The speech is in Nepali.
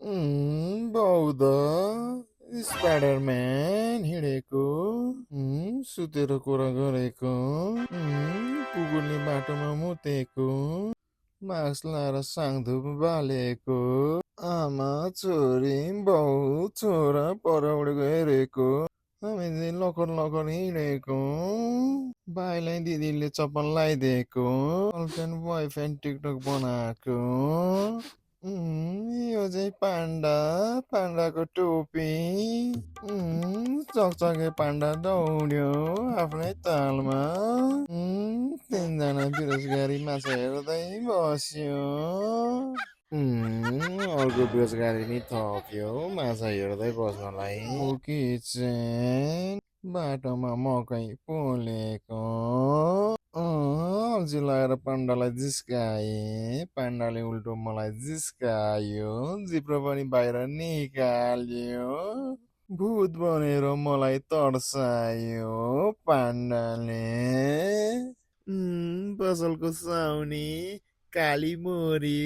बौद्ध स्पाइडरम्यान हिँडेको सुतेर कुरा गरेको कुकुरले बाटोमा मुतेको मास्क लाएर साङधुप बालेको आमा छोरी बाउ छोरा परौडेको हेरेको हामी चाहिँ लखर लखर हिँडेको भाइलाई दिदीले चप्पल लगाइदिएको गर्लफ्रेन्ड बोयफ्रेन्ड टिकटक बनाएको यो चाहिँ पान्डा पान्डाको टोपी चकचके पान्डा दौड्यो आफ्नै तालमा तिनजना बेरोजगारी माछा हेर्दै बस्यो अर्को बेरोजगारी नि थप्यो माछा हेर्दै बस्नलाई हो किचन बाटोमा मकै पोलेको अल्छी लगाएर पाण्डालाई जिस्काए पाण्डाले उल्टो मलाई जिस्कायो जिब्रो पनि बाहिर निकाल्यो भूत बनेर मलाई तर्सायो पाण्डाले पसलको साउनी काली मोरी